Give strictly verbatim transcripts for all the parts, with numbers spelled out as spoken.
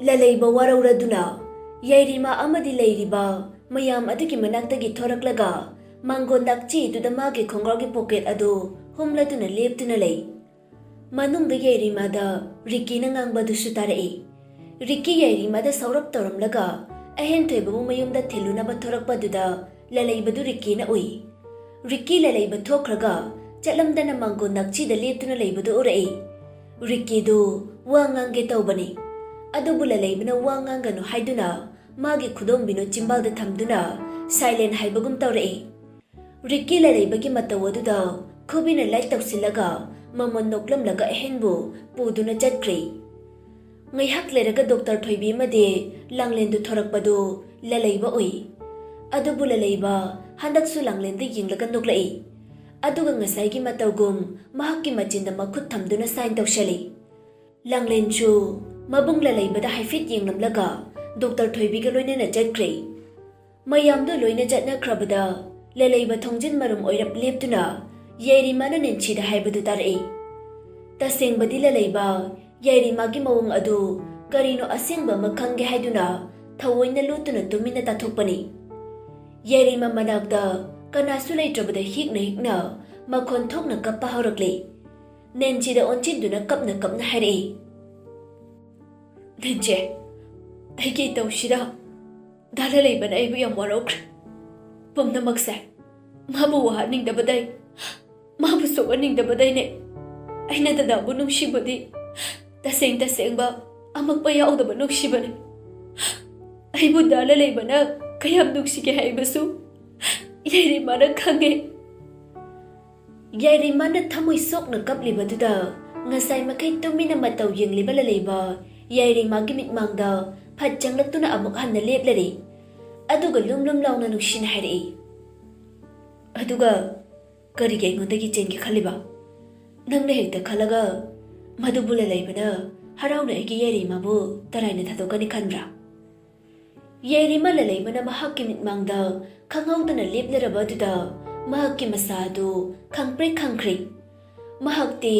ꯂꯂꯩꯕ ꯋꯥꯔꯧꯔꯗꯨꯅ ꯌꯥꯏꯔꯤꯃꯥ ꯑꯃꯗꯤ ꯂꯩꯔꯤꯕ ꯃꯌꯥꯝ ꯑꯗꯨꯒꯤ ꯃꯅꯥꯛꯇꯒꯤ ꯊꯣꯔꯛꯂꯒ ꯃꯥꯡꯒꯣꯟ ꯅꯥꯛꯆꯤꯗꯨꯗ ꯃꯥꯒꯤ ꯈꯣꯡꯒ꯭ꯔꯥꯎꯒꯤ ꯄꯣꯀꯦꯠ ꯑꯗꯨ ꯍꯨꯝꯂꯗꯨꯅ ꯂꯦꯞꯇꯨꯅ ꯂꯩ꯫ ꯃꯅꯨꯡꯗ ꯌꯥꯏꯔꯤꯃꯥꯗ ꯔꯤꯀꯤꯅ ꯉꯥꯡꯕꯗꯨꯁꯨ ꯇꯥꯔꯛꯏ꯫ ꯔꯤꯀꯤ ꯌꯥꯏꯔꯤꯃꯥꯗ ꯁꯥꯎꯔꯞ ꯇꯧꯔꯝꯂꯒ ꯑꯍꯦꯟ ꯊꯣꯏꯕꯕꯨ ꯃꯌꯨꯝꯗ ꯊꯤꯜꯂꯨꯅꯕ ꯊꯣꯔꯛꯄꯗꯨꯗ ꯂꯂꯩꯕꯗꯨ ꯔꯤꯀꯤꯅ ꯎꯏ꯫ ꯔꯤꯀꯤ ꯂꯂꯩꯕ ꯊꯣꯛꯈ꯭ꯔꯒ ꯆꯠꯂꯝꯗꯅ ꯃꯥꯡꯒꯣꯟ ꯅꯥꯛꯆꯤꯗ ꯂꯦꯞꯇꯨꯅ ꯂꯩꯕꯗꯨ ꯎꯔꯛꯏ꯫ ꯔꯤꯀꯤꯗꯨ ꯋꯥ ꯉꯥꯡꯒꯦ ꯇꯧꯕꯅꯤ, ꯑꯗꯨꯕꯨ ꯂꯂꯩꯕꯅ ꯋꯥ ꯉꯥꯡꯒꯅꯨ ꯍꯥꯏꯗꯨꯅ ꯃꯥꯒꯤ ꯈꯨꯗꯣꯝꯕꯤꯅ ꯆꯤꯝꯕꯥꯜꯗ ꯊꯝꯗꯨꯅ ꯁꯥꯏꯂꯦꯟ ꯍꯥꯏꯕꯒꯨꯝ ꯇꯧꯔꯛꯏ꯫ ꯔꯤꯀꯤ ꯂꯂꯩꯕꯒꯤ ꯃꯇꯧ ꯑꯗꯨꯗ ꯈꯨꯕꯤꯅ ꯂꯥꯏꯠ ꯇꯧꯁꯤꯜꯂꯒ ꯃꯃꯣꯟ ꯅꯣꯛꯂꯝꯂꯒ ꯑꯍꯦꯟꯕꯨ ꯄꯨꯗꯨꯅ ꯆꯠꯈ꯭ꯔꯦ꯫ ꯉꯥꯏꯍꯥꯛ ꯂꯩꯔꯒ ꯗꯣꯛꯇꯔ ꯊꯣꯏꯕꯤ ꯑꯃꯗꯤ ꯂꯥꯡꯂꯦꯟꯗꯨ ꯊꯣꯔꯛꯄꯗꯨ ꯂꯂꯩꯕ ꯎꯏ꯫ ꯑꯗꯨꯕꯨ ꯂꯂꯩꯕ ꯍꯟꯗꯛꯁꯨ ꯂꯥꯡꯂꯦꯟꯗ ꯌꯦꯡꯂꯒ ꯅꯣꯛꯂꯛꯏ꯫ ꯑꯗꯨꯒ ꯉꯁꯥꯏꯒꯤ ꯃꯇꯧꯒꯨꯝ ꯃꯍꯥꯛꯀꯤ ꯃꯆꯤꯟꯗ ꯃꯈꯨꯠ ꯊꯝꯗꯨꯅ ꯁꯥꯏꯟ ꯇꯧꯁꯜꯂꯤ꯫ ꯂꯥꯡꯂꯦꯟꯁꯨ ꯃꯕꯨꯡ ꯂꯂꯩꯕꯗ ꯍꯥꯏꯐꯦꯠ ꯌꯦꯡꯂꯝꯂꯒ ꯗꯣꯛꯇꯔ ꯊꯣꯏꯕꯤꯒ ꯂꯣꯏꯅꯅ ꯆꯠꯈ꯭ꯔꯦ꯫ ꯃꯌꯥꯝꯗꯨ ꯂꯣꯏꯅ ꯆꯠꯅꯈ꯭ꯔꯕꯗ ꯂꯂꯩꯕ ꯊꯣꯡꯖꯤꯟ ꯃꯔꯨꯝ ꯑꯣꯏꯔꯞ ꯂꯦꯞꯇꯨꯅ ꯌꯥꯏꯔꯤꯃꯥꯅ ꯅꯦꯟꯁꯤꯗ ꯍꯥꯏꯕꯗꯨ ꯇꯥꯔꯛꯏ꯫ ꯇꯁꯦꯡꯕꯗꯤ ꯂꯂꯩꯕ ꯌꯥꯏꯔꯤꯃꯥꯒꯤ ꯃꯑꯣꯡ ꯑꯗꯨ ꯀꯔꯤꯅꯣ ꯑꯁꯦꯡꯕ ꯑꯃ ꯈꯪꯒꯦ ꯍꯥꯏꯗꯨꯅ ꯊꯑꯣꯏꯅ ꯂꯣꯠꯇꯨꯅ ꯇꯨꯃꯤꯟꯅ ꯇꯥꯊꯣꯛꯄꯅꯤ꯫ ꯌꯥꯏꯔꯤꯃꯥ ꯃꯅꯥꯛꯇ ꯀꯅꯥꯁꯨ ꯂꯩꯇ꯭ꯔꯕꯗ ꯍꯤꯛꯅ ꯍꯤꯛꯅ ꯃꯈꯣꯟ ꯊꯣꯛꯅ ꯀꯞꯄ ꯍꯧꯔꯛꯂꯦ꯫ ꯅꯦꯟꯁꯤꯗ ꯑꯣꯟꯁꯤꯟꯗꯨꯅ ꯀꯞꯅ ꯀꯞꯅ ꯍꯥꯏꯔꯛꯏ, "ꯅꯦꯟꯁꯦ, ꯑꯩꯒꯤ ꯏꯇꯧꯁꯤꯗ ꯗꯥ ꯂꯂꯩꯕꯅ ꯑꯩꯕꯨ ꯌꯥꯝ ꯋꯥꯔꯧꯈ꯭ꯔꯦ꯫ ꯄꯨꯝꯅꯃꯛꯁꯦ ꯃꯥꯕꯨ ꯋꯥꯍꯟꯅꯤꯡꯗꯕꯗꯩ, ꯃꯥꯕꯨ ꯁꯣꯛꯍꯟꯅꯤꯡꯗꯕꯗꯩꯅꯦ꯫ ꯑꯩꯅ ꯗꯗꯥꯕꯨ ꯅꯨꯡꯁꯤꯕꯗꯤ ꯇꯁꯦꯡ ꯇꯁꯦꯡꯕ ꯑꯃꯛꯄ ꯌꯥꯎꯗꯕ ꯅꯨꯡꯁꯤꯕꯅꯤ꯫ ꯑꯩꯕꯨ ꯗꯥ ꯂꯂꯩꯕꯅ ꯀꯌꯥꯝ ꯅꯨꯡꯁꯤꯒꯦ ꯍꯥꯏꯕꯁꯨ ꯌꯥꯏꯔꯤꯃꯥꯅ ꯈꯪꯉꯦ꯫" ꯌꯥꯏꯔꯤꯃꯥꯅ ꯊꯃꯣꯏ ꯁꯣꯛꯅ ꯀꯞꯂꯤꯕꯗꯨꯗ ꯉꯁꯥꯏ ꯃꯈꯩ ꯇꯨꯃꯤꯟꯅ ꯃꯇꯧ ꯌꯦꯡꯂꯤꯕ ꯂꯂꯩꯕ ꯌꯥꯏꯔꯤꯃꯥꯒꯤ ꯃꯤꯠꯃꯥꯡꯗ ꯐꯠ ꯆꯪꯂꯛꯇꯨꯅ ꯑꯃꯨꯛ ꯍꯟꯅ ꯂꯦꯞꯂꯔꯦ꯫ ꯑꯗꯨꯒ ꯂꯨꯝ ꯂꯨꯝ ꯂꯥꯎꯅ ꯅꯨꯡꯁꯤꯅ ꯍꯥꯏꯔꯛꯏ, "ꯑꯗꯨꯒ ꯀꯔꯤꯒꯤ ꯑꯩꯉꯣꯟꯗꯒꯤ ꯆꯦꯟꯒꯦ ꯈꯜꯂꯤꯕ? ꯅꯪꯅ ꯍꯦꯛꯇ ꯈꯜꯂꯒ ꯃꯗꯨꯕꯨ ꯂꯂꯩꯕꯅ ꯍꯔꯥꯎꯅ ꯑꯩꯒꯤ ꯌꯥꯏꯔꯤꯃꯥꯕꯨ ꯇꯔꯥꯏꯅ ꯊꯥꯗꯣꯛꯀꯅꯤ ꯈꯟꯕ꯭ꯔꯥ?" ꯌꯥꯏꯔꯤꯃ ꯂꯂꯩꯕꯅ ꯃꯍꯥꯛꯀꯤ ꯃꯤꯠꯃꯥꯡꯗ ꯈꯪꯍꯧꯗꯅ ꯂꯦꯞꯂꯔꯕ ꯑꯗꯨꯗ ꯃꯍꯥꯛꯀꯤ ꯃꯁꯥ ꯑꯗꯨ ꯈꯪꯄ꯭ꯔꯦꯛ ꯈꯪꯈ꯭ꯔꯦ꯫ ꯃꯍꯥꯛꯇꯤ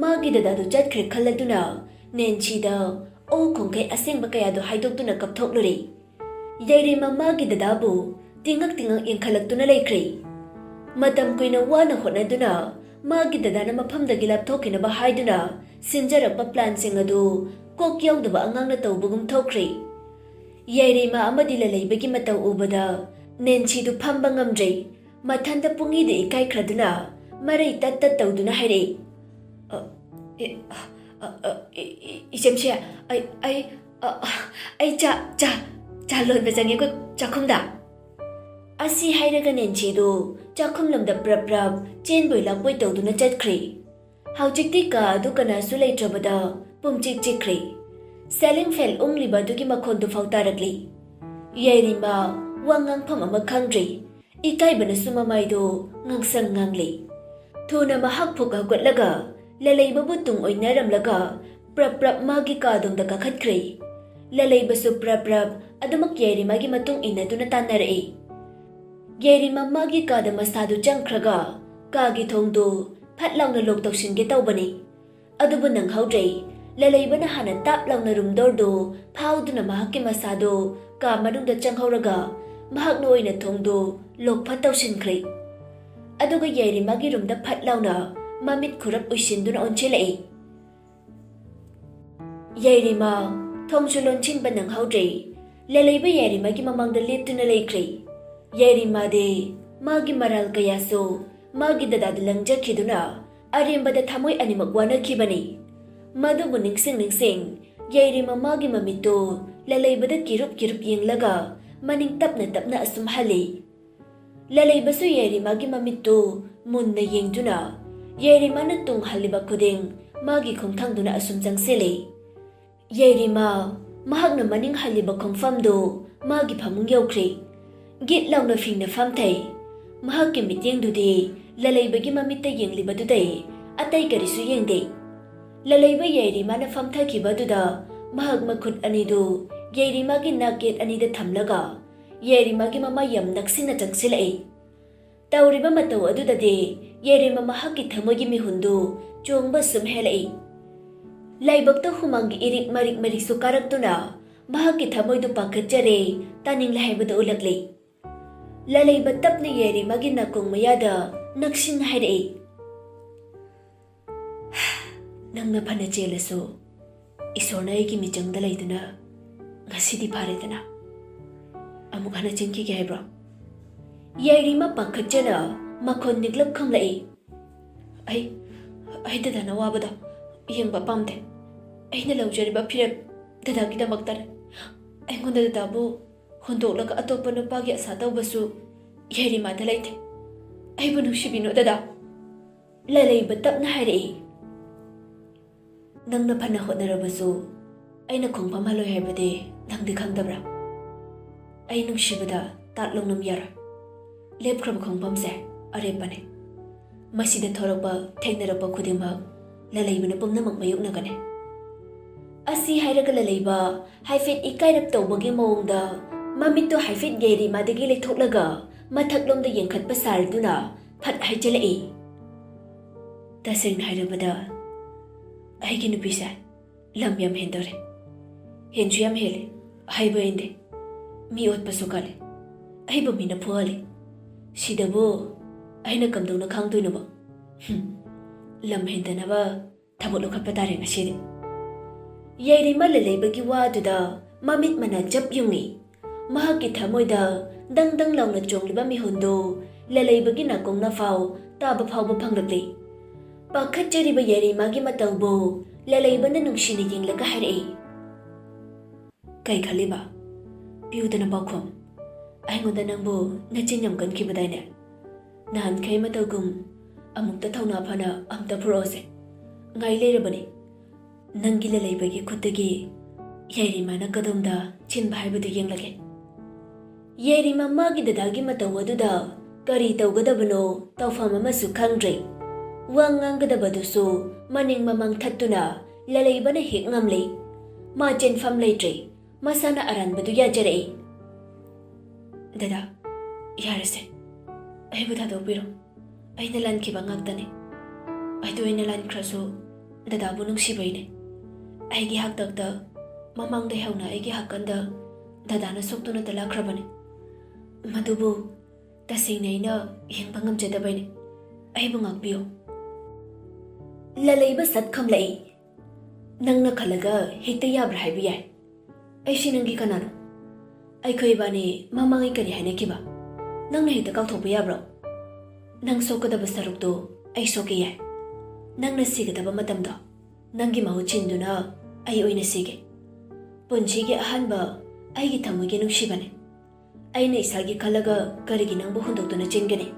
ꯃꯥꯒꯤ ꯗꯗꯥꯗꯨ ꯆꯠꯈ꯭ꯔꯦ ꯈꯜꯂꯗꯨꯅ ꯅꯦꯟꯁꯤꯗ ꯑꯣ ꯈꯣꯡꯈꯩ ꯑꯁꯦꯡꯕ ꯀꯌꯥꯗꯨ ꯍꯥꯏꯗꯣꯛꯇꯨꯅ ꯀꯞꯊꯣꯛꯂꯨꯔꯦ꯫ ꯌꯥꯏꯔꯤꯃ ꯃꯥꯒꯤ ꯗꯗꯥꯕꯨ ꯇꯤꯡꯉꯛ ꯇꯤꯡꯉꯛ ꯌꯦꯡꯈꯠꯂꯛꯇꯨꯅ ꯂꯩꯈ꯭ꯔꯦ꯫ ꯃꯇꯝ ꯀꯨꯏꯅ ꯋꯥꯅ ꯍꯣꯠꯅꯗꯨꯅ ꯃꯥꯒꯤ ꯗꯗꯥꯅ ꯃꯐꯝꯗꯒꯤ ꯂꯥꯞꯊꯣꯛꯈꯤꯅꯕ ꯍꯥꯏꯗꯨꯅ ꯁꯤꯟꯖꯔꯛꯄ ꯄ꯭ꯂꯥꯟꯁꯤꯡ ꯑꯗꯨ ꯀꯣꯛ ꯌꯥꯎꯗꯕ ꯑꯉꯥꯡꯅ ꯇꯧꯕꯒꯨꯝ ꯊꯣꯛꯈ꯭ꯔꯦ꯫ ꯌꯥꯏꯔꯤꯃ ꯑꯃꯗꯤ ꯂꯂꯩꯕꯒꯤ ꯃꯇꯧ ꯎꯕꯗ ꯅꯦꯟꯁꯤꯗꯨ ꯐꯝꯕ ꯉꯝꯗ꯭ꯔꯦ꯫ ꯃꯊꯟꯇ ꯄꯨꯡꯏꯗ ꯏꯀꯥꯏꯈ꯭ꯔꯗꯨꯅ ꯃꯔꯩ ꯇꯠ ꯇꯠ ꯇꯧꯗꯨꯅ ꯍꯥꯏꯔꯛꯏ, "ꯑ, ꯑꯦ, ꯑ, ꯑ, ꯑ, ꯏ-, ꯏ-, ꯏꯆꯦꯝꯁꯦ, ꯑꯩ, ꯑꯩ, ꯑ, ꯑ, ꯑꯩ ꯆꯥ, ꯆꯥ, ꯆꯥ ꯂꯣꯟꯕ ꯆꯪꯉꯦꯀꯣ ꯆꯥꯛꯈꯨꯝꯗ"꯫ ꯑꯁꯤ ꯍꯥꯏꯔꯒ ꯅꯦꯟꯁꯤꯗꯨ ꯆꯥꯛꯈꯨꯝꯂꯣꯝꯗ ꯄ꯭ꯔꯞ ꯄ꯭ꯔꯞ ꯆꯦꯟꯕꯣꯏ ꯂꯥꯛꯄꯣꯏ ꯇꯧꯗꯨꯅ ꯆꯠꯈ꯭ꯔꯦ꯫ ꯍꯧꯖꯤꯛꯇꯤ ꯀꯥ ꯑꯗꯨ ꯀꯅꯥꯁꯨ ꯂꯩꯇ꯭ꯔꯕꯗ ꯄꯨꯝꯆꯤꯛ ꯆꯤꯛꯈ꯭ꯔꯦ꯫ ꯁꯦꯂꯤꯡ ꯐꯦꯟ ꯎꯪꯂꯤꯕ ꯑꯗꯨꯒꯤ ꯃꯈꯣꯟꯗꯨ ꯐꯥꯎ ꯇꯥꯔꯛꯂꯤ꯫ ꯌꯥꯏꯔꯤꯃ ꯋꯥ ꯉꯥꯡꯐꯝ ꯑꯃ ꯈꯪꯗ꯭ꯔꯦ꯫ ꯏꯀꯥꯏꯕꯅꯁꯨ ꯃꯃꯥꯏꯗꯣ ꯉꯥꯡꯁꯪ ꯉꯥꯡꯂꯤ꯫ ꯊꯨꯅ ꯃꯍꯥꯛ ꯐꯨꯛ ꯍꯧꯒꯠꯂꯒ ꯂꯂꯩꯕꯕꯨ ꯇꯨꯡ ꯑꯣꯏꯅꯔꯝꯂꯒ ꯄ꯭ꯔꯞ ꯄ꯭ꯔꯞ ꯃꯥꯒꯤ ꯀꯥꯗꯣꯝꯗ ꯀꯥꯈꯠꯈ꯭ꯔꯦ꯫ ꯂꯂꯩꯕꯁꯨ ꯄ꯭ꯔꯞ ꯄ꯭ꯔꯞ ꯑꯗꯨꯃꯛ ꯌꯥꯏꯔꯤꯃꯒꯤ ꯃꯇꯨꯡ ꯏꯟꯅꯗꯨꯅ ꯇꯥꯟꯅꯔꯛꯏ꯫ ꯌꯥꯏꯔꯤꯃ ꯃꯥꯒꯤ ꯀꯥꯗ ꯃꯁꯥꯗꯨ ꯆꯪꯈ꯭ꯔꯒ ꯀꯥꯒꯤ ꯊꯣꯡꯗꯨ ꯐꯠ ꯂꯥꯎꯅ ꯂꯣꯛ ꯇꯧꯁꯤꯟꯒꯦ ꯇꯧꯕꯅꯤ꯫ ꯑꯗꯨꯕꯨ ꯅꯪꯍꯧꯗ꯭ꯔꯦ꯫ ꯂꯂꯩꯕꯅ ꯍꯥꯟꯅ ꯇꯥꯞ ꯂꯥꯎꯅ ꯔꯨꯝ ꯗꯣꯔꯗꯨ ꯐꯥꯎꯗꯨꯅ ꯃꯍꯥꯛꯀꯤ ꯃꯁꯥꯗꯨ ꯀꯥ ꯃꯅꯨꯡꯗ ꯆꯪꯍꯧꯔꯒ ꯃꯍꯥꯛꯅ ꯑꯣꯏꯅ ꯊꯣꯡꯗꯨ ꯂꯣꯛ ꯐꯠ ꯇꯧꯁꯤꯟꯈ꯭ꯔꯦ꯫ ꯑꯗꯨꯒ ꯌꯥꯏꯔꯤꯃꯒꯤ ꯔꯨꯝꯗ ꯐꯠ ꯂꯥꯎꯅ ꯃꯃꯤꯠ ꯈꯨꯔꯞ ꯎꯏꯁꯤꯟꯗꯨꯅ ꯑꯣꯟꯁꯤꯜꯂꯛꯏ꯫ ꯌꯥꯏꯔꯤꯃ ꯊꯣꯡꯁꯨ ꯂꯣꯟꯁꯤꯟꯕ ꯅꯪꯍꯧꯗ꯭ꯔꯦ꯫ ꯂꯂꯩꯕ ꯌꯥꯏꯔꯤꯃꯒꯤ ꯃꯃꯥꯡꯗ ꯂꯦꯞꯇꯨꯅ ꯂꯩꯈ꯭ꯔꯦ꯫ ꯌꯥꯏꯔꯤꯃꯗꯤ ꯃꯥꯒꯤ ꯃꯔꯥꯜ ꯀꯌꯥꯁꯨ ꯃꯥꯒꯤ ꯗꯗꯥꯗ ꯂꯪꯖꯈꯤꯗꯨꯅ ꯑꯔꯦꯝꯕꯗ ꯊꯃꯣꯏ ꯑꯅꯤꯃꯛ ꯋꯥꯅꯈꯤꯕꯅꯤ꯫ ꯃꯗꯨꯕꯨ ꯅꯤꯡꯁꯤꯡ ꯅꯤꯡꯁꯤꯡ ꯌꯥꯏꯔꯤꯃ ꯃꯥꯒꯤ ꯃꯃꯤꯠꯇꯨ ꯂꯂꯩꯕꯗ ꯀꯤꯔꯨꯞ ꯀꯤꯔꯨꯞ ꯌꯦꯡꯂꯒ ꯃꯅꯤꯡ ꯇꯞꯅ ꯇꯞꯅ ꯑꯁꯨꯝ ꯍꯜꯂꯤ꯫ ꯂꯂꯩꯕꯁꯨ ꯌꯥꯏꯔꯤꯃꯒꯤ ꯃꯃꯤꯠꯇꯨ ꯃꯨꯟꯅ ꯌꯦꯡꯗꯨꯅ ꯌꯥꯏꯔꯤꯃꯅ ꯇꯨꯡ ꯍꯜꯂꯤꯕ ꯈꯨꯗꯤꯡ ꯃꯥꯒꯤ ꯈꯣꯡꯊꯥꯡꯗꯨꯅ ꯑꯁꯨꯝ ꯆꯪꯁꯤꯜꯂꯤ꯫ ꯌꯥꯏꯔꯤꯃ ꯃꯍꯥꯛꯅ ꯃꯅꯤꯡ ꯍꯜꯂꯤꯕ ꯈꯣꯡꯐꯝꯗꯨ ꯃꯥꯒꯤ ꯐꯃꯨꯡ ꯌꯧꯈ꯭ꯔꯦ꯫ ꯒꯤꯠ ꯂꯥꯎꯅ ꯐꯤꯡꯅ ꯐꯝꯊꯩ꯫ ꯃꯍꯥꯛꯀꯤ ꯃꯤꯠꯌꯦꯡꯗꯨꯗꯤ ꯂꯂꯩꯕꯒꯤ ꯃꯃꯤꯠꯇ ꯌꯦꯡꯂꯤꯕꯗꯨꯗꯩ ꯑꯇꯩ ꯀꯔꯤꯁꯨ ꯌꯦꯡꯗꯦ꯫ ꯂꯂꯩꯕ ꯌꯥꯏꯔꯤꯃꯅ ꯐꯝꯊꯈꯤꯕꯗꯨꯗ ꯃꯍꯥꯛ ꯃꯈꯨꯠ ꯑꯅꯤꯗꯨ ꯌꯥꯏꯔꯤꯃꯒꯤ ꯅꯥꯛ ꯌꯦꯠ ꯑꯅꯤꯗ ꯊꯝꯂꯒ ꯌꯥꯏꯔꯤꯃꯒꯤ ꯃꯃꯥꯏ ꯌꯥꯝ ꯅꯛꯁꯤꯟꯅ ꯆꯪꯁꯤꯜꯂꯛꯏ꯫ ꯇꯧꯔꯤꯕ ꯃꯇꯧ ꯑꯗꯨꯗꯗꯤ ꯌꯥꯏꯔꯤꯃ ꯃꯍꯥꯛꯀꯤ ꯊꯃꯣꯏꯒꯤ ꯃꯤꯍꯨꯟꯗꯨ ꯆꯣꯡꯕ ꯁꯨꯝ ꯍꯦꯜꯂꯛꯏ꯫ ꯂꯥꯏꯕꯛꯇ ꯍꯨꯃꯥꯡꯒꯤ ꯏꯔꯤꯛ ꯃꯔꯤꯛ ꯃꯔꯤꯛꯁꯨ ꯀꯥꯔꯛꯇꯨꯅ ꯃꯍꯥꯛꯀꯤ ꯊꯃꯣꯏꯗꯨ ꯄꯥꯈꯠꯆꯔꯦ, ꯇꯥꯅꯤꯡꯂꯦ ꯍꯥꯏꯕꯗꯨ ꯎꯠꯂꯛꯂꯤ꯫ ꯂꯂꯩꯕ ꯇꯞꯅ ꯌꯥꯏꯔꯤꯃꯥꯒꯤ ꯅꯥꯀꯣꯡ ꯃꯌꯥꯗ ꯅꯛꯁꯤꯟꯅ ꯍꯥꯏꯔꯛꯏ, "ꯅꯪꯅ ꯐꯅ ꯆꯦꯜꯂꯁꯨ ꯏꯁꯣꯔꯅ ꯑꯩꯒꯤ ꯃꯤꯆꯪꯗ ꯂꯩꯗꯨꯅ ꯉꯁꯤꯗꯤ ꯐꯥꯔꯦꯗꯅ꯫ ꯑꯃꯨꯛ ꯍꯟꯅ ꯆꯦꯟꯈꯤꯒꯦ ꯍꯥꯏꯕ꯭ꯔꯣ?" ꯌꯥꯏꯔꯤꯃꯥ ꯄꯥꯈꯠꯆꯅ ꯃꯈꯣꯟ ꯅꯤꯛꯂꯞ ꯈꯨꯝꯂꯛꯏ, "ꯑꯩ, ꯑꯩ ꯗꯗꯥꯅ ꯋꯥꯕꯗꯣ ꯌꯦꯡꯕ ꯄꯥꯝꯗꯦ꯫ ꯑꯩꯅ ꯂꯧꯖꯔꯤꯕ ꯐꯤꯔꯦꯞ ꯗꯗꯥꯒꯤꯗꯃꯛꯇꯅꯦ꯫ ꯑꯩꯉꯣꯟꯗ ꯗꯗꯥꯕꯨ ꯍꯨꯟꯗꯣꯛꯂꯒ ꯑꯇꯣꯞꯄ ꯅꯨꯄꯥꯒꯤ ꯑꯁꯥ ꯇꯧꯕꯁꯨ ꯌꯥꯏꯔꯤꯃꯥꯗ ꯂꯩꯇꯦ꯫ ꯑꯩꯕꯨ ꯅꯨꯡꯁꯤꯕꯤꯅꯨ ꯗꯗꯥ꯫" ꯂꯂꯩꯕ ꯇꯞꯅ ꯍꯥꯏꯔꯛꯏ, "ꯅꯪꯅ ꯐꯅ ꯍꯣꯠꯅꯔꯕꯁꯨ ꯑꯩꯅ ꯈꯣꯡꯐꯝ ꯍꯜꯂꯣꯏ ꯍꯥꯏꯕꯗꯤ ꯅꯪꯗꯤ ꯈꯪꯗꯕ꯭ꯔꯥ? ꯑꯩ ꯅꯨꯡꯁꯤꯕꯗ ꯇꯥꯠ ꯂꯧꯅꯝ ꯌꯥꯔꯣꯏ꯫ ꯂꯦꯞꯈ꯭ꯔꯕ ꯈꯣꯡꯐꯝꯁꯦ ꯑꯔꯦꯞꯄꯅꯦ꯫ ꯃꯁꯤꯗ ꯊꯣꯔꯛꯄ, ꯊꯦꯡꯅꯔꯛꯄ ꯈꯨꯗꯤꯡꯃꯛ ꯂꯂꯩꯕꯅ ꯄꯨꯝꯅꯃꯛ ꯃꯥꯌꯣꯛꯅꯒꯅꯤ꯫" ꯑꯁꯤ ꯍꯥꯏꯔꯒ ꯂꯂꯩꯕ ꯍꯥꯏꯐꯦꯠ ꯏꯀꯥꯏꯔꯞ ꯇꯧꯕꯒꯤ ꯃꯑꯣꯡꯗ ꯃꯃꯤꯠꯇꯨ ꯍꯥꯏꯐꯦꯠ ꯌꯥꯏꯔꯤꯃꯥꯗꯒꯤ ꯂꯩꯊꯣꯛꯂꯒ ꯃꯊꯛꯂꯣꯝꯗ ꯌꯦꯡꯈꯠꯄ ꯁꯥꯔꯗꯨꯅ ꯐꯠ ꯍꯥꯏꯖꯤꯜꯂꯛꯏ, "ꯇꯁꯦꯡꯅ ꯍꯥꯏꯔꯕꯗ ꯑꯩꯒꯤ ꯅꯨꯄꯤꯁꯦ ꯂꯝ ꯌꯥꯝ ꯍꯦꯟꯗꯧꯔꯦ꯫ ꯍꯦꯟꯁꯨ ꯌꯥꯝ ꯍꯦꯜꯂꯦ, ꯍꯥꯏꯕ ꯏꯟꯗꯦ꯫ ꯃꯤ ꯑꯣꯠꯄꯁꯨ ꯀꯜꯂꯦ, ꯑꯩꯕꯨ ꯃꯤꯅ ꯐꯨꯍꯜꯂꯦ꯫ ꯁꯤꯗꯕꯨ ꯑꯩꯅ ꯀꯝꯗꯧꯅ ꯈꯥꯡꯗꯣꯏꯅꯣꯕ? ꯍꯨꯝ, ꯂꯝ ꯍꯦꯟꯗꯅꯕ ꯊꯕꯛ ꯂꯧꯈꯠꯄ ꯇꯥꯔꯦ ꯉꯁꯤꯗꯤ꯫" ꯌꯥꯏꯔꯤꯃ ꯂꯂꯩꯕꯒꯤ ꯋꯥꯗꯨꯗ ꯃꯃꯤꯠ ꯃꯅꯥ ꯆꯞ ꯌꯨꯡꯏ꯫ ꯃꯍꯥꯛꯀꯤ ꯊꯃꯣꯏꯗ ꯗꯪ ꯗꯪ ꯂꯥꯎꯅ ꯆꯣꯡꯂꯤꯕ ꯃꯤꯍꯨꯟꯗꯨ ꯂꯂꯩꯕꯒꯤ ꯅꯥꯀꯣꯡꯅ ꯐꯥꯎ ꯇꯥꯕ ꯐꯥꯎꯕ ꯐꯪꯂꯛꯂꯤ꯫ ꯄꯥꯈꯠꯆꯔꯤꯕ ꯌꯥꯏꯔꯤꯃꯥꯒꯤ ꯃꯇꯧꯕꯨ ꯂꯂꯩꯕꯅ ꯅꯨꯡꯁꯤꯅ ꯌꯦꯡꯂꯒ ꯍꯥꯏꯔꯛꯏ, "ꯀꯩ ꯈꯜꯂꯤꯕ? ꯄꯤꯌꯨꯗꯅ ꯄꯥꯎꯈꯨꯝ꯫ ꯑꯩꯉꯣꯟꯗ ꯅꯪꯕꯨ ꯅꯆꯤꯟ ꯌꯥꯝ ꯀꯟꯈꯤꯕꯗꯥꯏꯅꯦ? ꯅꯍꯥꯟꯈꯩ ꯃꯇꯧꯒꯨꯝ ꯑꯃꯨꯛꯇ ꯊꯧꯅꯥ ꯐꯅ ꯑꯝꯇ ꯐꯨꯔꯛꯑꯣꯁꯦ꯫ ꯉꯥꯏ ꯂꯩꯔꯕꯅꯤ꯫ ꯅꯪꯒꯤ ꯂꯂꯩꯕꯒꯤ ꯈꯨꯠꯇꯒꯤ ꯌꯥꯏꯔꯤꯃꯥꯅ ꯀꯗꯣꯝꯗ ꯆꯤꯟꯕ ꯍꯥꯏꯕꯗꯨ ꯌꯦꯡꯂꯒꯦ꯫" ꯌꯥꯏꯔꯤꯃ ꯃꯥꯒꯤ ꯗꯗꯥꯒꯤ ꯃꯇꯧ ꯑꯗꯨꯗ ꯀꯔꯤ ꯇꯧꯒꯗꯕꯅꯣ ꯇꯧꯐꯝ ꯑꯃꯁꯨ ꯈꯪꯗ꯭ꯔꯦ꯫ ꯋꯥ ꯉꯥꯡꯒꯗꯕꯗꯨꯁꯨ ꯃꯅꯤꯡ ꯃꯃꯥꯡ ꯊꯠꯇꯨꯅ ꯂꯂꯩꯕꯅ ꯍꯦꯛ ꯉꯝꯂꯦ꯫ ꯃꯥ ꯆꯦꯟꯐꯝ ꯂꯩꯇ꯭ꯔꯦ꯫ ꯃꯁꯥꯅ ꯑꯔꯥꯟꯕꯗꯨ ꯌꯥꯖꯔꯛꯏ꯫ "ꯗꯗꯥ, ꯌꯥꯔꯦꯁꯦ꯫ ꯑꯩꯕꯨ ꯊꯥꯗꯣꯛꯄꯤꯔꯣ꯫ ꯑꯩꯅ ꯂꯥꯟꯈꯤꯕ ꯉꯥꯛꯇꯅꯦ꯫ ꯑꯗꯨ ꯑꯩꯅ ꯂꯥꯟꯈ꯭ꯔꯁꯨ ꯗꯗꯥꯕꯨ ꯅꯨꯡꯁꯤꯕꯩꯅꯦ꯫ ꯑꯩꯒꯤ ꯍꯥꯛꯇꯛꯇ ꯃꯃꯥꯡꯗꯩ ꯍꯧꯅ ꯑꯩꯒꯤ ꯍꯥꯛꯀꯟꯗ ꯗꯗꯥꯅ ꯁꯣꯛꯇꯨꯅꯇ ꯂꯥꯛꯈ꯭ꯔꯕꯅꯤ꯫ ꯃꯗꯨꯕꯨ ꯇꯁꯦꯡꯅ ꯑꯩꯅ ꯌꯦꯡꯕ ꯉꯝꯖꯗꯕꯩꯅꯤ꯫ ꯑꯩꯕꯨ ꯉꯥꯛꯄꯤꯌꯨ꯫ ꯂꯂꯩꯕ ꯁꯠ ꯈꯝꯂꯛꯏ꯫ ꯅꯪꯅ ꯈꯜꯂꯒ ꯍꯦꯛꯇ ꯌꯥꯕ꯭ꯔꯥ ꯍꯥꯏꯕ ꯌꯥꯏ꯫ ꯑꯩꯁꯤ ꯅꯪꯒꯤ ꯀꯅꯥꯅꯣ? ꯑꯩꯈꯣꯏ ꯏꯕꯥꯅꯤ ꯃꯃꯥꯡꯉꯩ ꯀꯔꯤ ꯍꯥꯏꯅꯈꯤꯕ? ꯅꯪꯅ ꯍꯦꯛꯇ ꯀꯥꯎꯊꯣꯛꯄ ꯌꯥꯕ꯭ꯔꯣ? ꯅꯪ ꯁꯣꯛꯀꯗꯕ ꯁꯔꯨꯛꯇꯣ ꯑꯩ ꯁꯣꯛꯀꯦ ꯌꯥꯏ꯫ ꯅꯪꯅ ꯁꯤꯒꯗꯕ ꯃꯇꯝꯗꯣ ꯅꯪꯒꯤ ꯃꯍꯨꯠ ꯁꯤꯟꯗꯨꯅ ꯑꯩ ꯑꯣꯏꯅ ꯁꯤꯒꯦ꯫ ꯄꯨꯟꯁꯤꯒꯤ ꯑꯍꯥꯟꯕ ꯑꯩꯒꯤ ꯊꯃꯣꯏꯒꯤ ꯅꯨꯡꯁꯤꯕꯅꯦ꯫ ꯑꯩꯅ ꯏꯁꯥꯒꯤ ꯈꯜꯂꯒ ꯀꯔꯤꯒꯤ ꯅꯪꯕꯨ ꯍꯨꯟꯗꯣꯛꯇꯨꯅ ꯆꯦꯟꯒꯅꯤ?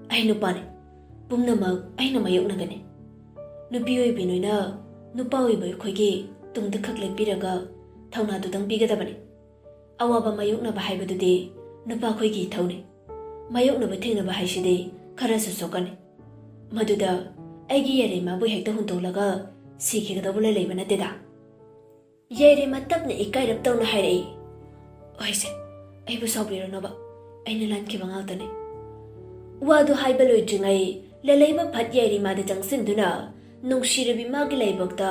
ꯑꯩ ꯅꯨꯄꯥꯅꯤ꯫ ꯄꯨꯝꯅꯃꯛ ꯑꯩꯅ ꯃꯥꯌꯣꯛꯅꯒꯅꯤ꯫ ꯅꯨꯄꯤ ꯑꯣꯏꯕꯤ ꯅꯣꯏꯅ ꯅꯨꯄꯥ ꯑꯣꯏꯕ ꯑꯩꯈꯣꯏꯒꯤ ꯇꯨꯡꯗ ꯈꯛ ꯂꯦꯞꯄꯤꯔꯒ ꯊꯧꯅꯥꯗꯨꯗꯪ ꯄꯤꯒꯗꯕꯅꯤ꯫ ꯑꯋꯥꯕ ꯃꯥꯌꯣꯛꯅꯕ ꯍꯥꯏꯕꯗꯨꯗꯤ ꯅꯨꯄꯥ ꯑꯩꯈꯣꯏꯒꯤ ꯏꯊꯧꯅꯤ꯫ ꯃꯥꯌꯣꯛꯅꯕ ꯊꯦꯡꯅꯕ ꯍꯥꯏꯁꯤꯗꯤ ꯈꯔꯁꯨ ꯁꯣꯛꯀꯅꯤ꯫ ꯃꯗꯨꯗ ꯑꯩꯒꯤ ꯌꯥꯏꯔꯩꯃꯥꯕꯨ ꯍꯦꯛꯇ ꯍꯨꯟꯗꯣꯛꯂꯒ ꯁꯤꯈꯤꯒꯗꯧꯕ ꯂꯩꯕ ꯅꯠꯇꯦꯗ꯫ ꯌꯥꯏꯔꯩꯃꯥ ꯇꯞꯅ ꯏꯀꯥꯏꯔꯞ ꯇꯧꯅ ꯍꯥꯏꯔꯛꯏ꯫ ꯍꯣꯏꯁꯦ, ꯑꯩꯕꯨ ꯁꯥꯎꯕꯤꯔꯅꯨꯕ, ꯑꯩꯅ ꯂꯥꯟꯈꯤꯕ ꯉꯥꯛꯇꯅꯤ꯫ ꯋꯥꯗꯨ ꯍꯥꯏꯕ ꯂꯣꯏꯗ꯭ꯔꯤꯉꯩ ꯂꯂꯩꯕ ꯐꯠ ꯌꯥꯏꯔꯩꯃꯥꯗ ꯆꯪꯁꯤꯟꯗꯨꯅ ꯅꯨꯡꯁꯤꯔꯕꯤ ꯃꯥꯒꯤ ꯂꯥꯏꯕꯛꯇ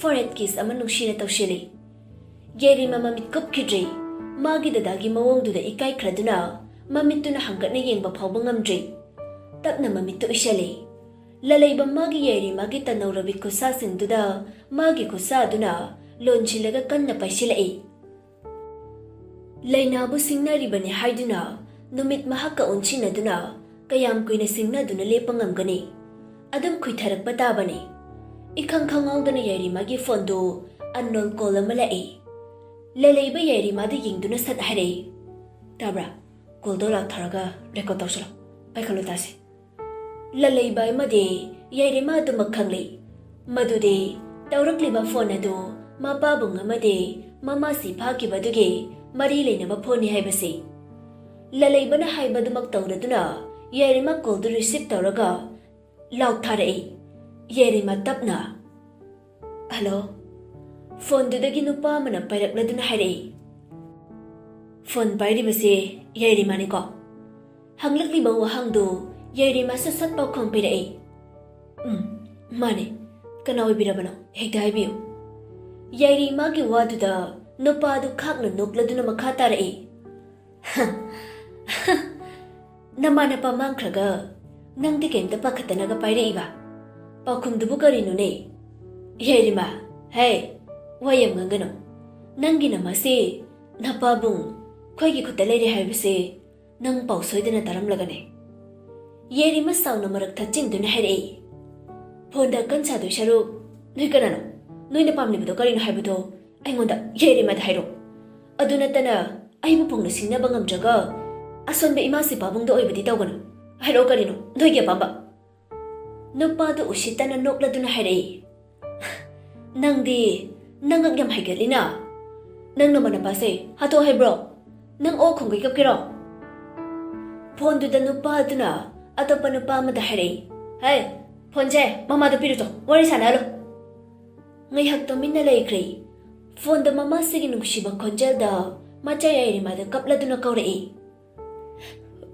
forehead kiss ꯑꯃ ꯅꯨꯡꯁꯤꯅ ꯇꯧꯁꯤꯜꯂꯤ꯫ ꯌꯥꯏꯔꯩꯃꯥ ꯃꯃꯤꯠ ꯀꯨꯞꯈꯤꯗ꯭ꯔꯤ꯫ ꯃꯥꯒꯤ ꯗꯗꯥꯒꯤ ꯃꯑꯣꯡꯗꯨꯗ ꯏꯀꯥꯏꯈ꯭ꯔꯗꯨꯅ ꯃꯃꯤꯠꯇꯨꯅ ꯍꯪꯒꯠꯅ ꯌꯦꯡꯕ ꯐꯥꯎꯕ ꯉꯝꯗ꯭ꯔꯤ꯫ ꯇꯞꯅ ꯃꯃꯤꯠꯇꯨ ꯎꯏꯁꯜꯂꯤ꯫ ꯂꯂꯩꯕ ꯃꯥꯒꯤ ꯌꯥꯏꯔꯩꯃꯥꯒꯤ ꯇꯟꯅꯧꯔꯕꯤ ꯈꯨꯠꯁꯥꯁꯤꯡꯗꯨꯗ ꯃꯥꯒꯤ ꯈꯨꯠꯁꯥ ꯑꯗꯨꯅ ꯂꯣꯟꯁꯤꯜꯂꯒ ꯀꯟꯅ ꯄꯥꯏꯁꯤꯜꯂꯛꯏ꯫ ꯂꯥꯏꯅꯥꯕꯨ ꯁꯤꯡꯅꯔꯤꯕꯅꯤ ꯍꯥꯏꯗꯨꯅ ꯅꯨꯃꯤꯠ ꯃꯍꯥꯛꯀ ꯑꯣꯟꯁꯤꯟꯅꯗꯨꯅ ꯀꯌꯥꯝ ꯀꯨꯏꯅ ꯁꯤꯡꯅꯗꯨꯅ ꯂꯦꯞꯄ ꯉꯝꯒꯅꯤ? ꯑꯗꯨꯝ ꯈꯨꯏꯊꯔꯛꯄ ꯇꯥꯕꯅꯤ꯫ ꯏꯈꯪ ꯈꯪꯍꯧꯗꯅ ꯌꯥꯏꯔꯩꯃꯥꯒꯤ ꯐꯣꯟꯗꯨ unknown call ꯑꯃ ꯂꯥꯛꯏ꯫ ꯂꯂꯩꯕ ꯌꯥꯏꯔꯩꯃꯥꯗ ꯌꯦꯡꯗꯨꯅ ꯁꯠ ꯍꯥꯏꯔꯛꯏ꯫ ꯇꯥꯕ꯭ꯔꯥ? Callꯗꯣ ꯂꯥꯎꯠ ꯊꯥꯔꯒ record ꯇꯧꯁꯤꯜꯂꯣ꯫ ꯄꯥꯏꯈꯠꯂꯨ ꯇꯥꯁꯦ꯫ ꯂꯂꯩꯕ ꯑꯃꯗꯤ ꯌꯥꯏꯔꯩꯃꯥ ꯑꯗꯨꯃꯛ ꯈꯪꯂꯤ꯫ ꯃꯗꯨꯗꯤ ꯇꯧꯔꯛꯂꯤꯕ ꯐꯣꯟ ꯑꯗꯨ ꯃꯄꯥꯕꯨꯡ ꯑꯃꯗꯤ ꯃꯃꯥꯁꯤ ꯐꯥꯈꯤꯕꯗꯨꯒꯤ ꯃꯔꯤ ꯂꯩꯅꯕ ꯐꯣꯟꯅꯤ ꯍꯥꯏꯕꯁꯤ꯫ ꯂꯂꯩꯕꯅ ꯍꯥꯏꯕꯗꯨꯃꯛ ꯇꯧꯔꯗꯨꯅ ꯌꯥꯏꯔꯩꯃꯥ callꯗꯨ receive ꯇꯧꯔꯒ ꯂꯥꯎꯠ ꯊꯥꯔꯛꯏ꯫ ꯌꯥꯏꯔꯩꯃꯥ ꯇꯞꯅ, "Hello?" ꯐꯣꯟꯗꯨꯗꯒꯤ ꯅꯨꯄꯥ ꯑꯃꯅ ꯄꯥꯏꯔꯛꯂꯗꯨꯅ ꯍꯥꯏꯔꯛꯏ꯫ ꯐꯣꯟ ꯄꯥꯏꯔꯤꯕꯁꯦ ꯌꯥꯏꯔꯩꯃꯥꯅꯤꯀꯣ? ꯍꯪꯂꯛꯂꯤꯕ ꯋꯥꯍꯪꯗꯨ ꯌꯥꯏꯔꯩꯃꯥꯁꯨ ꯁꯠ ꯄꯥꯎꯈꯨꯝ ꯄꯤꯔꯛꯏ꯫ "ꯎꯝ, ꯃꯥꯅꯦ꯫ ꯀꯅꯥ ꯑꯣꯏꯕꯤꯔꯕꯅꯣ? ꯍꯦꯛꯇ ꯍꯥꯏꯕꯤꯌꯨ꯫" ꯌꯥꯏꯔꯤꯃꯥꯒꯤ ꯋꯥꯗꯨꯗ ꯅꯨꯄꯥꯗꯨ ꯈꯥꯛꯅ ꯅꯣꯛꯂꯗꯨꯅ ꯃꯈꯥ ꯇꯥꯔꯛꯏ, "ꯅꯃꯥ ꯅꯄꯥ ꯃꯥꯡꯈ꯭ꯔꯒ ꯅꯪꯗꯤ ꯀꯩꯝꯇ ꯄꯥꯈꯠꯇꯅꯒ ꯄꯥꯏꯔꯛꯏꯕ? ꯄꯥꯎꯈꯨꯝꯗꯨꯕꯨ ꯀꯔꯤꯅꯣꯅꯦ? ꯌꯥꯏꯔꯤꯃꯥ, ꯍꯦ, ꯋꯥ ꯌꯥꯝ ꯉꯥꯡꯒꯅꯨ꯫ ꯅꯪꯒꯤ ꯅꯃꯥꯁꯦ ꯅꯄꯥꯕꯨꯡ ꯈꯣꯏꯒꯤ ꯈꯨꯠꯇ ꯂꯩꯔꯦ ꯍꯥꯏꯕꯁꯦ ꯅꯪ ꯄꯥꯎ ꯁꯣꯏꯗꯅ ꯇꯥꯔꯝꯂꯒꯅꯦ꯫" ꯌꯥꯏꯔꯤꯃꯥ ꯁꯥꯎꯅ ꯃꯔꯛ ꯊꯠꯆꯤꯟꯗꯨꯅ ꯍꯥꯏꯔꯛꯏ, "ꯐꯣꯟꯗ ꯀꯟ ꯁꯥꯗꯣꯏ ꯁꯔꯨꯛ ꯅꯣꯏ ꯀꯅꯥꯅꯣ? ꯅꯣꯏꯅ ꯄꯥꯝꯂꯤꯕꯗꯣ ꯀꯔꯤꯅꯣ ꯍꯥꯏꯕꯗꯣ ꯑꯩꯉꯣꯟꯗ, ꯌꯥꯏꯔꯤꯃꯥꯗ ꯍꯥꯏꯔꯣ꯫ ꯑꯗꯨ ꯅꯠꯇꯅ ꯑꯩꯕꯨ ꯐꯣꯡꯅ ꯁꯤꯡꯅꯕ ꯉꯝꯗ꯭ꯔꯒ ꯑꯁꯣꯟꯕ ꯏꯃꯥꯁꯤ ꯄꯥꯕꯨꯡꯗ ꯑꯣꯏꯕꯗꯤ ꯇꯧꯒꯅꯨ꯫ ꯍꯥꯏꯔꯛꯑꯣ ꯀꯔꯤꯅꯣ ꯅꯣꯏꯒꯤ ꯑꯄꯥꯝꯕ?" ꯅꯨꯄꯥꯗꯨ ꯎꯁꯤꯠꯇꯅ ꯅꯣꯛꯂꯗꯨꯅ ꯍꯥꯏꯔꯛꯏ, "ꯅꯪꯗꯤ ꯅꯉꯛ ꯌꯥꯝ ꯍꯩꯒꯠꯂꯤꯅ꯫ ꯅꯪ ꯅꯃꯥ ꯅꯄꯥꯁꯦ ꯍꯥꯠꯇꯣꯛ ꯍꯥꯏꯕ꯭ꯔꯣ? ꯅꯪ ꯑꯣꯛ ꯈꯣꯡꯒꯩ ꯀꯞꯀꯦꯔꯣ?" ꯐꯣꯟꯗꯨꯗ ꯅꯨꯄꯥ ꯑꯗꯨꯅ ꯑꯇꯣꯞꯄ ꯅꯨꯄꯥ ꯑꯃꯗ ꯍꯥꯏꯔꯛꯏ, "ꯍꯦ, ꯐꯣꯟꯁꯦ ꯃꯃꯥꯗ ꯄꯤꯔꯨꯆꯣ, ꯋꯥꯔꯤ ꯁꯥꯟꯅꯍꯜꯂꯣ꯫" ꯉꯥꯏꯍꯥꯛ ꯇꯨꯃꯤꯟꯅ ꯂꯩꯈ꯭ꯔꯦ꯫ ꯐꯣꯟꯗ ꯃꯃꯥꯁꯤꯒꯤ ꯅꯨꯡꯁꯤꯕ ꯈꯣꯟꯖꯦꯜꯗ ꯃꯆꯥ ꯌꯥꯏꯔꯤꯃꯥꯗ ꯀꯞꯂꯗꯨꯅ ꯀꯧꯔꯛꯏ,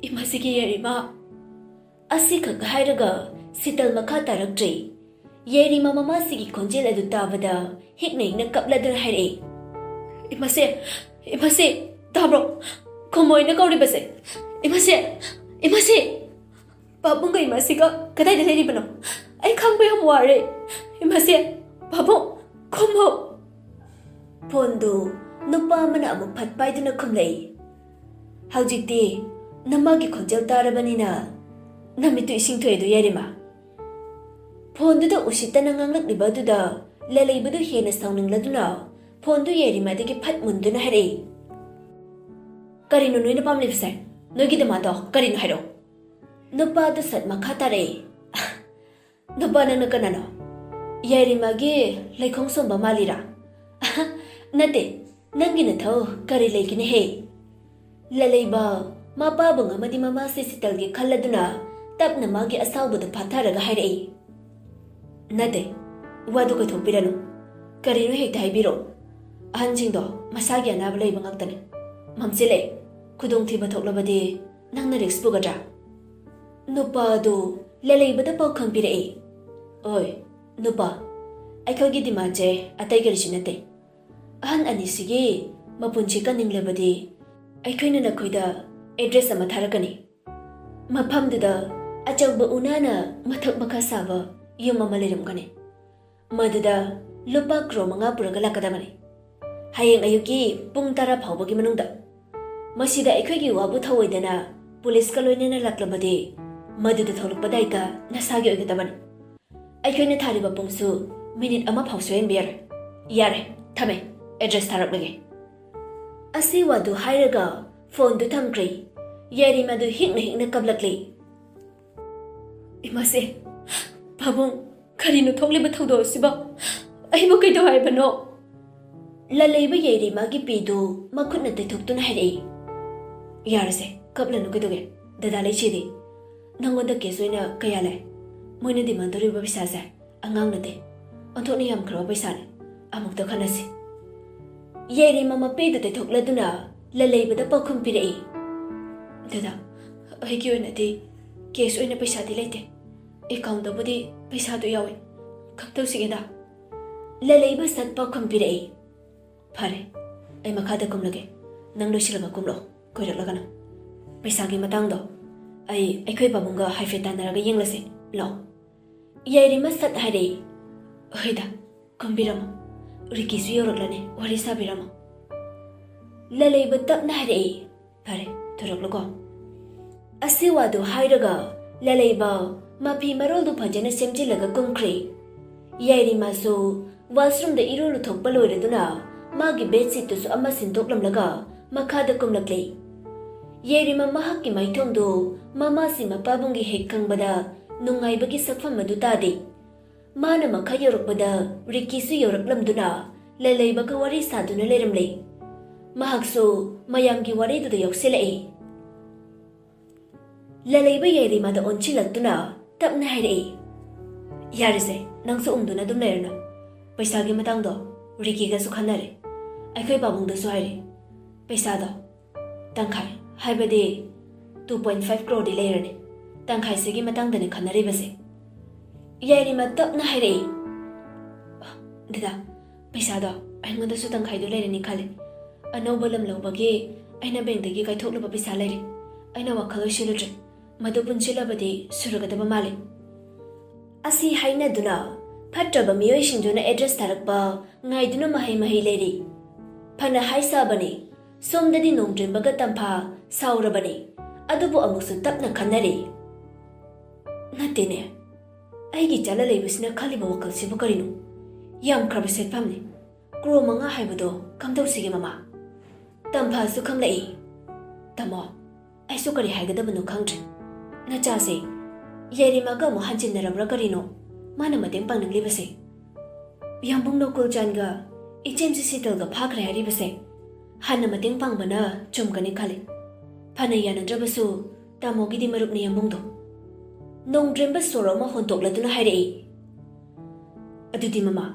"ꯏꯃꯥꯁꯤꯒꯤ ꯌꯥꯏꯔꯤꯃꯥ꯫" ꯑꯁꯤꯈꯛ ꯍꯥꯏꯔꯒ ꯁꯤꯇꯜ ꯃꯈꯥ ꯇꯥꯔꯛꯇ꯭ꯔꯦ꯫ ꯌꯥꯏꯔꯤꯃꯥ ꯃꯃꯥꯁꯤꯒꯤ ꯈꯣꯟꯖꯦꯜ ꯑꯗꯨ ꯇꯥꯕꯗ ꯍꯤꯛꯅ ꯍꯤꯛꯅ ꯀꯞꯂꯗꯨꯅ ꯍꯥꯏꯔꯛꯏ, "ꯏꯃꯥꯁꯦ, ꯏꯃꯥꯁꯦ, ꯇꯥꯕ꯭ꯔꯣ? ꯈꯨꯝꯃꯣ ꯑꯩꯅ ꯀꯧꯔꯤꯕꯁꯦ꯫ ꯏꯃꯥꯁꯦ, ꯏꯃꯥꯁꯦ, ꯄꯥꯕꯨꯡꯒ ꯏꯃꯥꯁꯤꯒ ꯀꯗꯥꯏꯗ ꯂꯩꯔꯤꯕꯅꯣ? ꯑꯩ ꯈꯪꯕ ꯌꯥꯝ ꯋꯥꯔꯦ꯫ ꯏꯃꯥꯁꯦ, ꯄꯥꯕꯨꯡ, ꯈꯨꯝꯃꯣ꯫" ꯐꯣꯟꯗꯨ ꯅꯨꯄꯥ ꯑꯃꯅ ꯑꯃꯨꯛ ꯐꯠ ꯄꯥꯏꯗꯨꯅ ꯈꯨꯝꯂꯛꯏ, "ꯍꯧꯖꯤꯛꯇꯤ ꯅꯃꯥꯒꯤ ꯈꯣꯟꯖꯦꯜ ꯇꯥꯔꯕꯅꯤꯅ ꯅꯃꯤꯠꯇꯨ ꯏꯁꯤꯡ ꯊꯣꯛꯑꯦꯗꯣ ꯌꯥꯏꯔꯤꯃꯥ?" ꯐꯣꯟꯗꯨꯗ ꯎꯁꯤꯠꯇꯅ ꯉꯥꯡꯂꯛꯂꯤꯕ ꯑꯗꯨꯗ ꯂꯂꯩꯕꯗꯨ ꯍꯦꯟꯅ ꯁꯥꯎꯅꯤꯡꯂꯗꯨꯅ ꯐꯣꯟꯗꯨ ꯌꯥꯏꯔꯤꯃꯥꯗꯒꯤ ꯐꯠ ꯃꯨꯟꯗꯨꯅ ꯍꯥꯏꯔꯛꯏ, "ꯀꯔꯤꯅꯣ ꯅꯣꯏꯅ ꯄꯥꯝꯂꯤꯕꯁꯦ? ꯅꯣꯏꯒꯤ ꯗꯤꯃꯥꯟꯗꯣ ꯀꯔꯤꯅꯣ ꯍꯥꯏꯔꯛꯑꯣ꯫" ꯅꯨꯄꯥꯗꯨ ꯁꯠ ꯃꯈꯥ ꯇꯥꯔꯛꯏ, "ꯅꯨꯄꯥ, ꯅꯪꯅ ꯀꯅꯥꯅꯣ? ꯌꯥꯏꯔꯤꯃꯥꯒꯤ ꯂꯩꯈꯣꯡ ꯁꯣꯝꯕ ꯃꯥꯜꯂꯤꯔꯥ? ꯅꯠꯇꯦ, ꯅꯪꯒꯤ ꯅꯊꯧ ꯀꯔꯤ ꯂꯩꯒꯦꯅꯦꯍꯦ?" ꯂꯂꯩꯕ ꯃꯄꯥꯕꯨꯡ ꯑꯃꯗꯤ ꯃꯃꯥꯁꯦ ꯁꯤꯇꯜꯒꯤ ꯈꯜꯂꯗꯨꯅ ꯇꯞꯅ ꯃꯥꯒꯤ ꯑꯁꯥꯎꯕꯗꯨ ꯐꯥꯊꯔꯒ ꯍꯥꯏꯔꯛꯏ, "ꯅꯠꯇꯦ, ꯋꯥꯗꯨ ꯀꯣꯏꯊꯣꯛꯄꯤꯔꯅꯨ꯫ ꯀꯔꯤꯅꯣ ꯍꯦꯛꯇ ꯍꯥꯏꯕꯤꯔꯛꯑꯣ꯫ ꯑꯍꯟꯁꯤꯡꯗꯣ ꯃꯁꯥꯒꯤ ꯑꯅꯥꯕ ꯂꯩꯕ ꯉꯥꯛꯇꯅꯤ꯫ ꯃꯝꯁꯤꯜꯂꯛꯑꯦ꯫ ꯈꯨꯗꯣꯡꯊꯤꯕ ꯊꯣꯛꯂꯕꯗꯤ ꯅꯪꯅ ꯔꯤꯛꯁ ꯄꯨꯒꯗ꯭ꯔꯥ?" ꯅꯨꯄꯥ ꯑꯗꯨ ꯂꯂꯩꯕꯗ ꯄꯥꯎꯈꯨꯝ ꯄꯤꯔꯛꯏ, "ꯑꯣꯏ, ꯅꯨꯄꯥ, ꯑꯩꯈꯣꯏꯒꯤ ꯗꯤꯃꯥꯟꯁꯦ ꯑꯇꯩ ꯀꯔꯤꯁꯨ ꯅꯠꯇꯦ꯫ ꯑꯍꯟ ꯑꯅꯤꯁꯤꯒꯤ ꯃꯄꯨꯟꯁꯤ ꯀꯟꯅꯤꯡꯂꯕꯗꯤ ꯑꯩꯈꯣꯏꯅ ꯅꯈꯣꯏꯗ ꯑꯦꯗ꯭ꯔꯦꯁ ꯑꯃ ꯊꯥꯔꯛꯀꯅꯤ꯫ ꯃꯐꯝꯗꯨꯗ ꯑꯆꯧꯕ ꯎꯅꯥꯅ ꯃꯊꯛ ꯃꯈꯥ ꯁꯥꯕ ꯌꯨꯝ ꯑꯃ ꯂꯩꯔꯝꯒꯅꯤ꯫ ꯃꯗꯨꯗ ꯂꯨꯄꯥ ꯀ꯭ꯔꯣꯔ ꯃꯉꯥ ꯄꯨꯔꯒ ꯂꯥꯛꯀꯗꯕꯅꯤ꯫ ꯍꯌꯦꯡ ꯑꯌꯨꯛꯀꯤ ꯄꯨꯡ ꯇꯔꯥ ꯐꯥꯎꯕꯒꯤ ꯃꯅꯨꯡꯗ꯫ ꯃꯁꯤꯗ ꯑꯩꯈꯣꯏꯒꯤ ꯋꯥꯕꯨ ꯊꯧꯑꯣꯏꯗꯅ ꯄꯨꯂꯤꯁꯀ ꯂꯣꯏꯅꯅ ꯂꯥꯛꯂꯕꯗꯤ ꯃꯗꯨꯗ ꯊꯣꯛꯂꯛꯄ ꯗꯥꯏꯇ ꯅꯁꯥꯒꯤ ꯑꯣꯏꯒꯗꯕꯅꯤ꯫ ꯑꯩꯈꯣꯏꯅ ꯊꯥꯔꯤꯕ ꯄꯨꯡꯁꯨ ꯃꯤꯅꯤꯠ ꯑꯃ ꯐꯥꯎ ꯁꯣꯏꯍꯟꯕ ꯌꯥꯔꯣꯏ꯫ ꯌꯥꯔꯦ, ꯊꯝꯃꯦ꯫ ꯑꯦꯗ꯭ꯔꯦꯁ ꯊꯥꯔꯛꯂꯒꯦ꯫ ꯑꯁꯤ ꯋꯥꯗꯨ ꯍꯥꯏꯔꯒ ꯐꯣꯟꯗꯨ ꯊꯝꯈ꯭ꯔꯦ꯫ ꯌꯥꯏꯔꯤꯃꯥꯗꯨ ꯍꯤꯛꯅ ꯍꯤꯛꯅ ꯀꯞꯂꯛꯂꯤ꯫ ꯏꯃꯥꯁꯦ, ꯄꯥꯕꯨꯡ, ꯀꯔꯤꯅꯣ ꯊꯣꯛꯂꯤꯕ ꯊꯧꯗꯣꯛ ꯑꯁꯤꯕꯣ? ꯑꯩꯕꯨ ꯀꯩꯗꯧ ꯍꯥꯏꯕꯅꯣ? ꯂꯂꯩꯕ ꯌꯥꯏꯔꯤꯃꯥꯒꯤ ꯄꯤꯗꯨ ꯃꯈꯨꯠꯅ ꯇꯩꯊꯣꯛꯇꯨꯅ ꯍꯥꯏꯔꯛꯏ꯫ ꯌꯥꯔꯦꯁꯦ, ꯀꯞꯂꯅꯨ ꯀꯩꯗꯧꯒꯦ? ꯗꯗꯥ ꯂꯩꯁꯤꯗꯤ꯫ ꯅꯪꯉꯣꯟꯗ ꯀꯦꯁ ꯑꯣꯏꯅ ꯀꯌꯥ ꯂꯩ? ꯃꯣꯏꯅ ꯗꯤꯃꯥꯟ ꯇꯧꯔꯤꯕ ꯄꯩꯁꯥꯁꯦ ꯑꯉꯥꯡ ꯅꯠꯇꯦ꯫ ꯑꯣꯟꯊꯣꯛꯅ ꯌꯥꯝꯈ꯭ꯔꯕ ꯄꯩꯁꯥꯅꯤ꯫ ꯑꯃꯨꯛꯇ ꯈꯟꯅꯁꯤ꯫ ꯌꯥꯏꯔꯤꯃꯥ ꯃꯄꯤꯗꯨ ꯇꯩꯊꯣꯛꯂꯗꯨꯅ ꯂꯂꯩꯕꯗ ꯄꯥꯎꯈꯨꯝ ꯄꯤꯔꯛꯏ꯫ ꯗꯗꯥ, ꯑꯩꯒꯤ ꯑꯣꯏꯅꯗꯤ ꯀꯦꯁ ꯑꯣꯏꯅ ꯄꯩꯁꯥꯗꯤ ꯂꯩꯇꯦ꯫ ꯑꯦꯀꯥꯎꯟꯗꯕꯨꯗꯤ ꯄꯩꯁꯥꯗꯨ ꯌꯥꯎꯏ꯫ ꯀꯝꯗꯧꯁꯤꯒꯦꯗ? ꯂꯂꯩꯕ ꯁꯠ ꯄꯥꯎꯈꯨꯝ ꯄꯤꯔꯛꯏ꯫ ꯐꯔꯦ, ꯑꯩ ꯃꯈꯥꯗ ꯀꯨꯝꯂꯒꯦ꯫ ꯅꯪ ꯂꯣꯏꯁꯤꯜꯂꯒ ꯀꯨꯝꯂꯛꯑꯣ, ꯀꯣꯏꯔꯛꯂꯒꯅ꯫ ꯄꯩꯁꯥꯒꯤ ꯃꯇꯥꯡꯗꯣ ꯑꯩ ꯑꯩꯈꯣꯏ ꯄꯥꯕꯨꯡꯒ ꯍꯥꯏꯐꯦꯠ ꯇꯥꯟꯅꯔꯒ ꯌꯦꯡꯂꯁꯦ꯫ ꯂꯥꯛꯑꯣ꯫ ꯌꯥꯏꯔꯤꯃ ꯁꯠ ꯍꯥꯏꯔꯛꯏ꯫ ꯍꯣꯏꯗ, ꯀꯨꯝꯕꯤꯔꯝꯃꯣ꯫ ꯔꯤꯀꯤꯁꯨ ꯌꯧꯔꯛꯂꯅꯤ, ꯋꯥꯔꯤ ꯁꯥꯕꯤꯔꯝꯃꯣ꯫ ꯂꯂꯩꯕ ꯇꯞꯅ ꯍꯥꯏꯔꯛꯏ꯫ ꯐꯔꯦ, ꯊꯣꯔꯛꯂꯣꯀꯣ꯫ ꯑꯁꯤ ꯋꯥꯗꯨ ꯍꯥꯏꯔꯒ ꯂꯂꯩꯕ ꯃꯐꯤ ꯃꯔꯣꯜꯗꯨ ꯐꯖꯅ ꯁꯦꯝꯖꯤꯜꯂꯒ ꯀꯨꯝꯈ꯭ꯔꯦ꯫ ꯌꯥꯏꯔꯤꯃꯁꯨ ꯋꯥꯁꯔꯨꯝꯗ ꯏꯔꯨ ꯂꯨꯊꯣꯛꯄ ꯂꯣꯏꯔꯗꯨꯅ ꯃꯥꯒꯤ ꯕꯦꯗꯁꯤꯠꯇꯨꯁꯨ ꯑꯃ ꯁꯤꯟꯗꯣꯛꯂꯝꯂꯒ ꯃꯈꯥꯗ ꯀꯨꯝꯂꯛꯂꯦ꯫ ꯌꯥꯏꯔꯤꯃ ꯃꯍꯥꯛꯀꯤ ꯃꯥꯏꯊꯣꯡꯗꯨ ꯃꯃꯥꯁꯤ ꯃꯄꯥꯕꯨꯡꯒꯤ ꯍꯦꯛ ꯈꯪꯕꯗ ꯅꯨꯡꯉꯥꯏꯕꯒꯤ ꯁꯛꯐꯝ ꯑꯗꯨ ꯇꯥꯗꯦ꯫ ꯃꯥꯅ ꯃꯈꯥ ꯌꯧꯔꯛꯄꯗ ꯔꯤꯀꯤꯁꯨ ꯌꯧꯔꯛꯂꯝꯗꯨꯅ ꯂꯂꯩꯕꯒ ꯋꯥꯔꯤ ꯁꯥꯗꯨꯅ ꯂꯩꯔꯝꯂꯦ꯫ ꯃꯍꯥꯛꯁꯨ ꯃꯌꯥꯝꯒꯤ ꯋꯥꯔꯤꯗꯨꯗ ꯌꯥꯎꯁꯤꯜꯂꯛꯏ꯫ ꯂꯂꯩꯕ ꯌꯥꯏꯔꯤꯃꯥꯗ ꯑꯣꯟꯁꯤꯜꯂꯛꯇꯨꯅ ꯇꯞꯅ ꯍꯥꯏꯔꯛꯏ, "ꯌꯥꯔꯦꯁꯦ, ꯅꯪꯁꯨ ꯎꯪꯗꯨꯅ ꯑꯗꯨꯝ ꯂꯩꯔꯅꯨ꯫ ꯄꯩꯁꯥꯒꯤ ꯃꯇꯥꯡꯗꯣ ꯔꯤꯀꯤꯒꯁꯨ ꯈꯟꯅꯔꯦ꯫ ꯑꯩꯈꯣꯏ ꯄꯥꯕꯨꯡꯗꯁꯨ ꯍꯥꯏꯔꯦ꯫ ꯄꯩꯁꯥꯗꯣ ꯇꯪꯈꯥꯏ, ꯍꯥꯏꯕꯗꯤ two point five crore ꯗꯤ ꯂꯩꯔꯅꯤ꯫ ꯇꯪꯈꯥꯏꯁꯤꯒꯤ ꯃꯇꯥꯡꯗꯅꯦ ꯈꯟꯅꯔꯤꯕꯁꯦ꯫" ꯌꯥꯏꯔꯤꯃꯥ ꯇꯞꯅ ꯍꯥꯏꯔꯛꯏ, ꯗꯗꯥ, ꯄꯩꯁꯥꯗꯣ ꯑꯩꯉꯣꯟꯗꯁꯨ ꯇꯪꯈꯥꯏꯗꯣ ꯂꯩꯔꯅꯤ ꯈꯜꯂꯦ꯫ ꯑꯅꯧꯕ ꯂꯝ ꯂꯧꯕꯒꯤ ꯑꯩꯅ ꯕꯦꯡꯛꯇꯒꯤ ꯀꯥꯏꯊꯣꯛꯂꯨꯕ ꯄꯩꯁꯥ ꯂꯩꯔꯦ꯫ ꯑꯩꯅ ꯋꯥꯈꯜ ꯂꯣꯏ ꯁꯤꯜꯂꯨꯗ꯭ꯔꯦ꯫ ꯃꯗꯨ ꯄꯨꯟꯁꯤꯜꯂꯕꯗꯤ ꯁꯨꯔꯒꯗꯕ ꯃꯥꯜꯂꯦ꯫ ꯑꯁꯤ ꯍꯥꯏꯅꯗꯨꯅ ꯐꯠꯇ꯭ꯔꯕ ꯃꯤꯑꯣꯏꯁꯤꯡꯗꯨꯅ ꯑꯦꯗ꯭ꯔꯦꯁ ꯊꯥꯔꯛꯄ ꯉꯥꯏꯗꯨꯅ ꯃꯍꯩ ꯃꯍꯩ ꯂꯩꯔꯤ꯫ ꯐꯅ ꯍꯥꯏ ꯁꯥꯕꯅꯤ, ꯁꯣꯝꯗꯗꯤ ꯅꯣꯡꯗ꯭ꯔꯦꯝꯕꯒ ꯇꯝꯐꯥ ꯁꯥꯎꯔꯕꯅꯤ꯫ ꯑꯗꯨꯕꯨ ꯑꯃꯨꯛꯁꯨ ꯇꯞꯅ ꯈꯟꯅꯔꯤ꯫ ꯅꯠꯇꯦꯅꯦ, ꯑꯩꯒꯤ ꯆꯠꯂ ꯂꯩꯕꯁꯤꯅ ꯈꯜꯂꯤꯕ ꯋꯥꯈꯜꯁꯤꯕꯨ ꯀꯔꯤꯅꯣ? ꯌꯥꯝꯈ꯭ꯔꯕ ꯁꯦꯠꯐꯝꯅꯤ꯫ ꯀ꯭ꯔꯣ ꯃꯉꯥ ꯍꯥꯏꯕꯗꯣ ꯀꯝꯗꯧꯁꯤꯒꯦ ꯃꯃꯥ? ꯇꯝꯐꯥꯁꯨ ꯈꯪꯂꯛꯏ꯫ ꯇꯥꯃꯣ, ꯑꯩꯁꯨ ꯀꯔꯤ ꯍꯥꯏꯒꯗꯕꯅꯣ ꯈꯪꯗ꯭ꯔꯦ꯫ ꯅꯆꯥꯁꯦ ꯌꯥꯏꯔꯤꯃꯥꯒ ꯑꯃꯨꯛ ꯍꯟꯖꯤꯟꯅꯔꯕ꯭ꯔꯥ ꯀꯔꯤꯅꯣ? ꯃꯥꯅ ꯃꯇꯦꯡ ꯄꯥꯡꯅꯤꯡꯂꯤꯕꯁꯦ꯫ ꯌꯥꯝꯕꯨꯡ ꯅꯣꯀꯨꯜꯆꯥꯟꯒ ꯏꯆꯦꯝꯁꯤ ꯁꯤꯇꯜꯒ ꯐꯥꯈ꯭ꯔꯦ ꯍꯥꯏꯔꯤꯕꯁꯦ꯫ ꯍꯥꯟꯅ ꯃꯇꯦꯡ ꯄꯥꯡꯕꯅ ꯆꯨꯝꯒꯅꯤ ꯈꯜꯂꯤ꯫ ꯐꯅ ꯌꯥꯅꯗ꯭ꯔꯕꯁꯨ ꯇꯥꯃꯣꯒꯤꯗꯤ ꯃꯔꯨꯞꯅꯤ ꯌꯥꯝꯕꯨꯡꯗꯣ꯫ ꯅꯣꯡꯗ꯭ꯔꯦꯝꯕ ꯁꯣꯔ ꯑꯃ ꯍꯣꯟꯇꯣꯛꯂꯗꯨꯅ ꯍꯥꯏꯔꯛꯏ꯫ ꯑꯗꯨꯗꯤ ꯃꯃꯥ,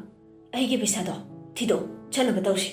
ꯑꯩꯒꯤ ꯄꯩꯁꯥꯗꯣ ꯊꯤꯗꯣꯛ ꯆꯠꯅꯕ ꯇꯧꯁꯤ꯫